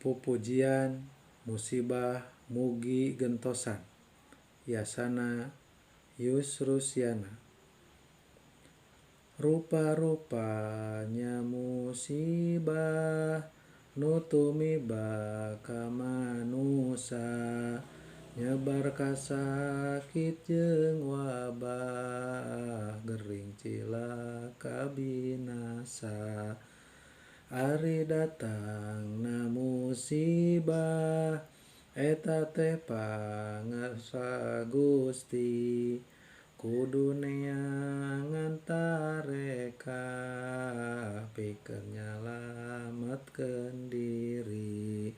Pupujian musibah mugi gentosan Yasana Yusrusiana. Rupa-rupanya musibah nu tumiba ka manusa, nyebar kasakit jeung wabah, gering cilaka binasa. Ari datangna musibah eta teh pangarsa Gusti, kudu neangan tareka pikeun nyalametkeun diri.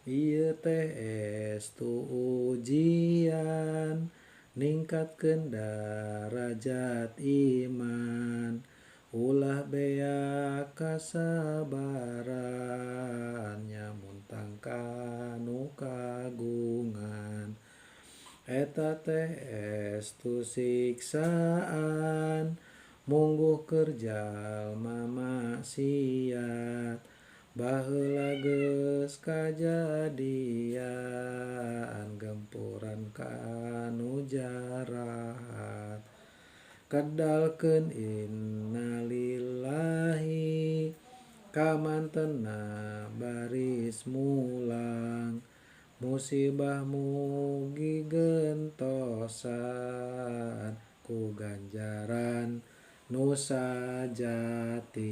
Ieu teh estu ujian ningkatkeun darajat iman, ulah beak kasabaran nyamuntang ka nu kagungan. Eta teh estu siksaan mungguh keur jalma maksiat, baheula geus kajadian gempuran ka anu jarahat. Kedalkeun innalillahi kamantena baris mulang, musibah mugi gentosan ku ganjaran nu sajati.